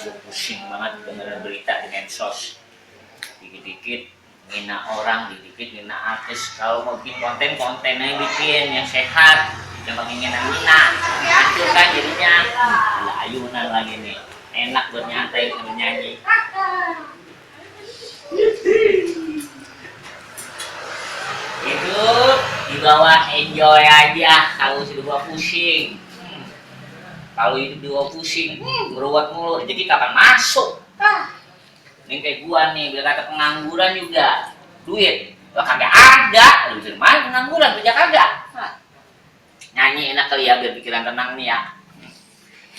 Gue pusing banget dengerin berita di medsos. Dikit-dikit ngina orang, dikit-dikit ngina artis. Kalau mau bikin kontennya bikin yang sehat, jangan pakai ngina-ngina. Hancur kan jadinya. Gila, ayunan lagi nih. Enak buat nyantai sambil nyanyi. Hidup dibawa enjoy aja. Kalau sudah gua pusing. Kalau hidup dibawa pusing, beruat mulu. Rezeki kapan masuk? Ini kayak gua nih, biar kata pengangguran juga. Duit, lah kagak ada. Lu bisa mana pengangguran, kerja kagak. Nyanyi enak kali ya, biar pikiran tenang nih ya.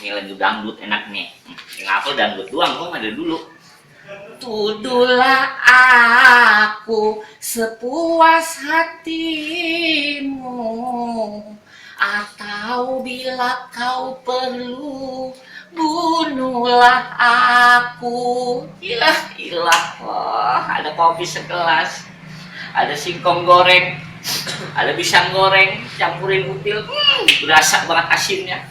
Ini lagu dangdut enak nih. Yang apa dangdut doang, gua ada dulu. Tuduhlah aku sepuas hatimu, atau bila kau perlu bunuhlah aku. Ilah, wah, ada kopi segelas, ada singkong goreng, ada pisang goreng, campurin util, berasa banget asinnya.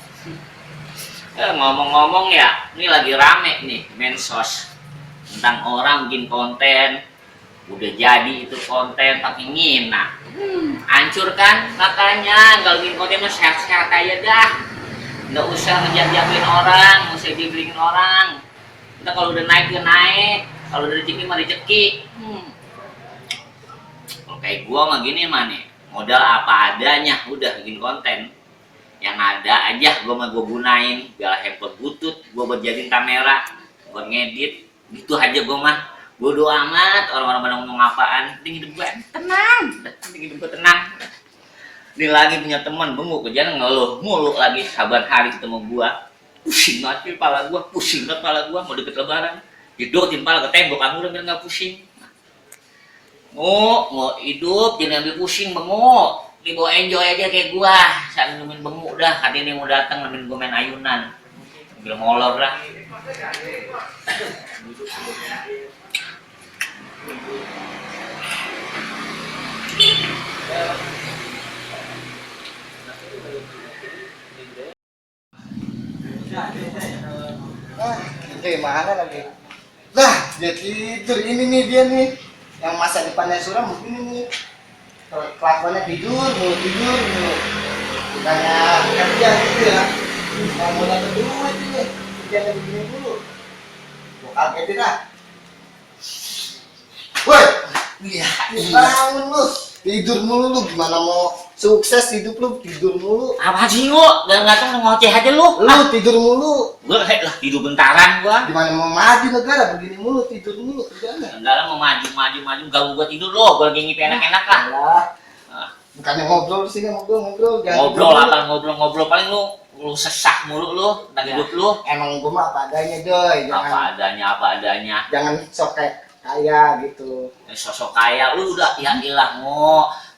Ngomong-ngomong ya, ini lagi rame nih medsos tentang orang bikin konten, udah jadi itu konten pakai ngina. Hancur kan? Makanya kalau bikin konten mah sehat-sehat aja dah. Nggak usah ngejat-jatin orang, nggak usah dibeliin orang. Kita kalau udah naik ya naik, kalau udah rezeki mah rezeki. Kalau kayak gua mah gini mah nih, modal apa adanya, udah bikin konten. Yang ada aja gua gunain, biar handphone butut, gua buat jadiin kamera, buat ngedit. Gitu aja gue mah, bodo amat orang-orang pada ngomong apaan. Penting hidup gue tenang, penting hidup gue tenang. Ini lagi punya teman benguk kerjaan ngeluh mulu lagi, saban hari ketemu gue. Pusing banget kepala gue, pusing banget kepala gue. Mau deket lebaran didotin kepala ke tembok, kamu udah biar nggak pusing. Mau hidup jangan ambil pusing benguk, dibawa enjoy aja kayak gue. Saat nemuin benguk dah, hari ini mau datang nemuin gue main ayunan, ambil molor lah. Mana lagi? Dah, dia tidur. Ini nih dia nih, yang masa depannya suram begini nih. Kelakuannya tidur mulu. Bukannya kerja gitu ya. Mau dapat duit ini, kerjanya begini dulu. Gua kagetin dah. Woi, iya, bangun lu. Tidur mulu lu, gimana mau sukses hidup lu tidur mulu? Apa sih lu? Gak ngoceh aja lu. Lu tidur mulu. Gua lah tidur bentaran gua. Gimana mau maju negara begini mulu, tidur mulu kerjanya. Enggak lah, mau maju ganggu gua tidur lo. Gua lagi ngipi enak-enak lah. Bukannya ngobrol sih, ngobrol. Ngobrol paling lu sesak mulu lu tentang hidup lu. Emang gua mah apa adanya, Joy. Apa adanya. Jangan sok kayak kaya gitu. Sosok kaya lu udah ya ilah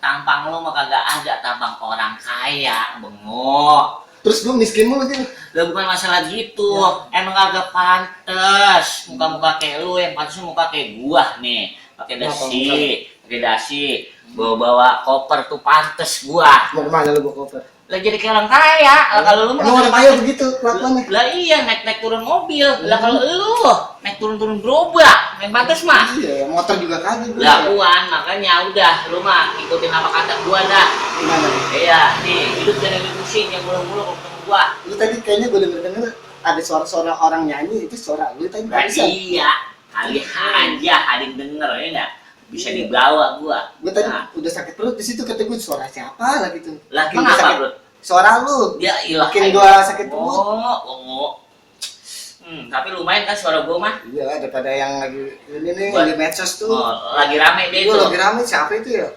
tampang lu mah kagak ada tampang orang kaya bengok. Terus lu miskin mulu gitu. Lah bukan masalah gitu, emang kagak pantes muka-muka kayak lu, yang pantes muka kayak gua nih, pakai dasi, bawa koper tuh pantes gua. Mau kemana lu bawa koper? Lah jadi kayak orang kaya. Kalau lu emang orang kaya begitu kelakuannya. Lah iya, naik turun mobil. Lah kalau lu naik turun gerobak, main pantes mah. Iya, motor juga kagak. Lah Puan, makanya udah lu mah ikutin apa kata gua dah. Gimana? Iya, nih hidup jangan pusing yang mulu-mulu kalau ketemu gua. Lu tadi kayaknya gua denger ada suara-suara orang nyanyi, itu suara lu tadi. Iya, kali aja ada yang denger ya enggak? Bisa dibawa gua. Gua tadi udah sakit perut di situ, kata gua suara siapa lah gitu. Lah kenapa, Bro? Suara lu. Ya ilah. Bikin gua sakit perut. Tapi lumayan kan suara gua mah. Iya, daripada yang lagi ini nih, lagi medsos tuh. Lagi rame deh itu. Lagi rame, siapa itu ya?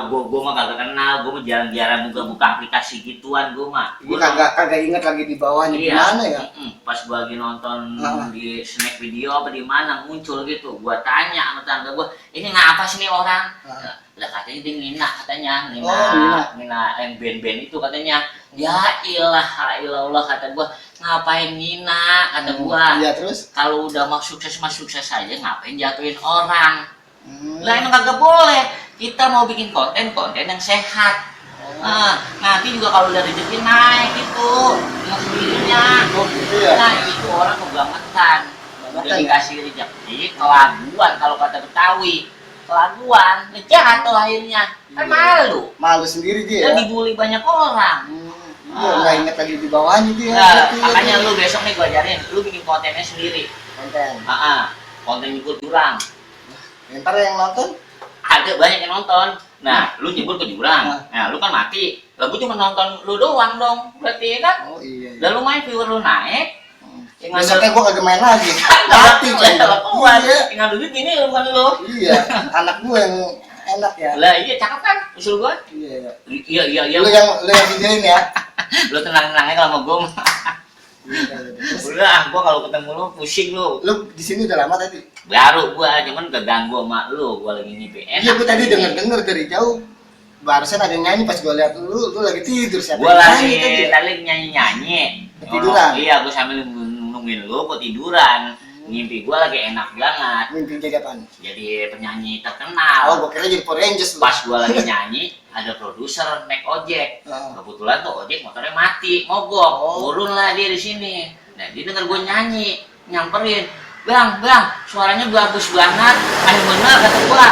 Gua mah kagak kenal, gua mah jarang-jarang buka aplikasi gituan gua mah. Gua kagak inget lagi di bawahnya gimana ya. Pas gua lagi nonton di snack video apa di mana muncul gitu, gua tanya sama tangga gua, ini ngapa sih nih orang? Lah katanya dia ngina yang band-band itu katanya. Ya ilah kata gua, ngapain ngina kata gua. Iya, terus kalau udah mau sukses aja, ngapain jatuhin orang. Lah emang kagak boleh. Kita mau bikin konten yang sehat. Nanti juga kalau udah rezeki naik gitu dengan sendirinya. Nah itu orang kebangetan. udah Makanya. dikasih rezeki kelaguan kalau kata Betawi, kelaguan jatuh akhirnya kan malu, Malu sendiri dia dan ya. dibully banyak orang. Iya, nggak inget lagi di bawahnya dia. Nah, Gitu, makanya gitu. lu besok nih gua ajarin, lu bikin kontennya sendiri. Konten. Konten nyebur jurang. Ntar yang nonton Ada banyak yang nonton. Nah, lu nyebur ke jurang. Nah, lu kan mati. Lah gua cuma nonton lu doang dong. Berarti kan. oh iya, iya. Lalu main viewer lu naik. Yang Besoknya gua kagak main lagi. Mati kan. Iya. Tinggal duit gini lu kan lu. Iya, anak gua yang enak ya. Lah iya cakep kan usul gua. Iya, Iya iya iya. Lu yang videoin ya. Lu tenang-tenang aja kalau sama gua. Iya, iya. Terus, Udah, gua kalau ketemu lu pusing lu. lu di sini udah lama tadi? Baru gua cuman keganggu sama lu, gua lagi ngipi. Iya, gua tadi denger dari jauh. Barusan ada yang nyanyi pas gua lihat lu lagi tidur siapa Gua yang lagi nyanyi tadi? nyanyi-nyanyi. Ketiduran? Iya, gua sambil nungguin lu, gua tiduran. Mimpi gua lagi enak banget. Mimpi jadi apaan? Jadi penyanyi Oh, terkenal. gua kira jadi Power Rangers lu. Pas gua lagi nyanyi, ada produser naik ojek. Ah. Kebetulan tuh ojek motornya mati, mogok. Oh. Turun lah dia di sini. Nah, dia denger gua nyanyi, nyamperin. Bang, suaranya bagus banget. Ayo bener kata gua.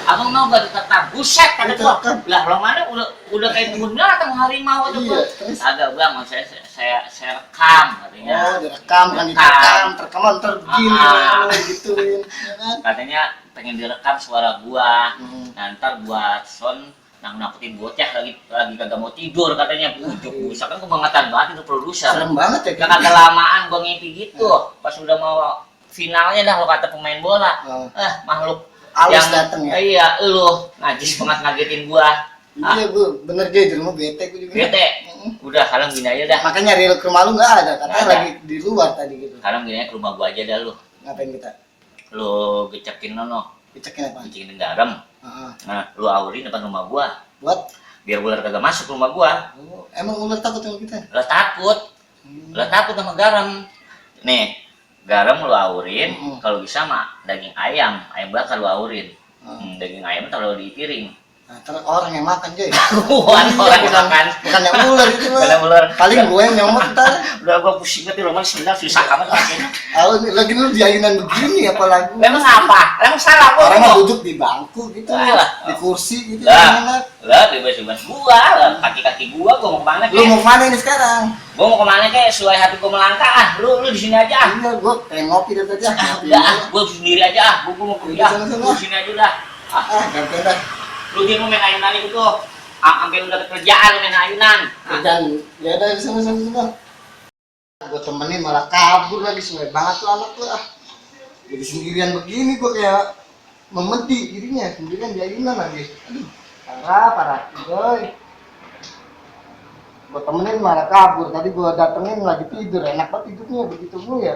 Abang mau gak diterkam? Buset kata gua. Diterkam. Lah, lo mana udah kayak bener atau harimau kata gua. Iya, terus? Agak bang, saya rekam katanya. Oh, direkam kan diterekam, terekaman ntar begini Ah. lu gituin, ya kan? Katanya pengen direkam suara gua. Hmm. Nah, ntar gua sound nakutin bocah lagi kagak mau tidur katanya. Bujuk busak kan kebangetan banget itu produser. Serem banget ya. Gak kagak lamaan gua ngimpi gitu. Pas udah mau finalnya dah lo kata pemain bola. Oh. Makhluk Halus dateng ya? Iya, lu najis banget ngagetin gua. Iya, gua bener dia di rumah bete gua juga. Bete. Mm. Udah, sekarang gini aja dah. Makanya nyari ke rumah lu nggak ada, katanya Nggak ada. lagi di luar tadi gitu. Sekarang gini aja ke rumah gua aja dah lu. Ngapain kita? Lu gecekin nono, Dicekin apa? gecekin garam. Heeh. Nah, lu aurin depan rumah gua. Buat? Biar ular kagak masuk rumah gua. Oh, emang ular takut sama kita? Lah takut. Lah takut sama garam. Nih, garam lu aurin, Hmm. kalau bisa mah daging ayam bakar lu aurin. Hmm. Daging ayam taruh di piring. Nah, terus orang yang makan Joy. Bukan orang yang makan. Bukan yang ular itu mah. Bukan ular. Paling gue yang nyomot ntar. Udah gua pusing banget di rumah sebentar susah amat makanya. Lagi lu di ayunan begini apalagi. Memang apa? Emang salah gua. Orang mah duduk di bangku gitu, Lah. di kursi gitu. Lah. enak. Lah bebas-bebas gua, lah. Kaki-kaki gua mau kemana Lu kek? mau kemana ini sekarang? Gua mau kemana kek? Sesuai hati gua melangkah. Lu di sini aja. Iya, gue pengen ngopi dari tadi. Udah, gua sendiri aja. Gua mau kuliah. Sana-sana. Gua di sini aja udah. Gantian dah. Lu dia mau main ayunan itu. Sampai udah kerjaan main ayunan. Kerjaan, ya udah di sana. Gue temenin malah kabur lagi, suwe banget tuh anak tuh Jadi sendirian begini gue kayak memedi dirinya, sendirian di ayunan lagi. Aduh, parah Joy. Gue temenin malah kabur, tadi gue datengin lagi tidur, enak banget tidurnya begitu gue ya.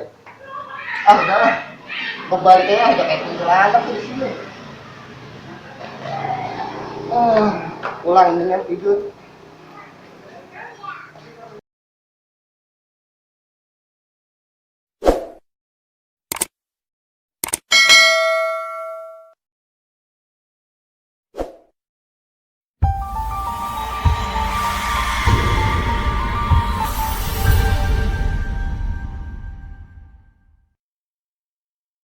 Udah, berbalik aja udah kayak kuntilanak tuh di sini. Pulang dengan tidur.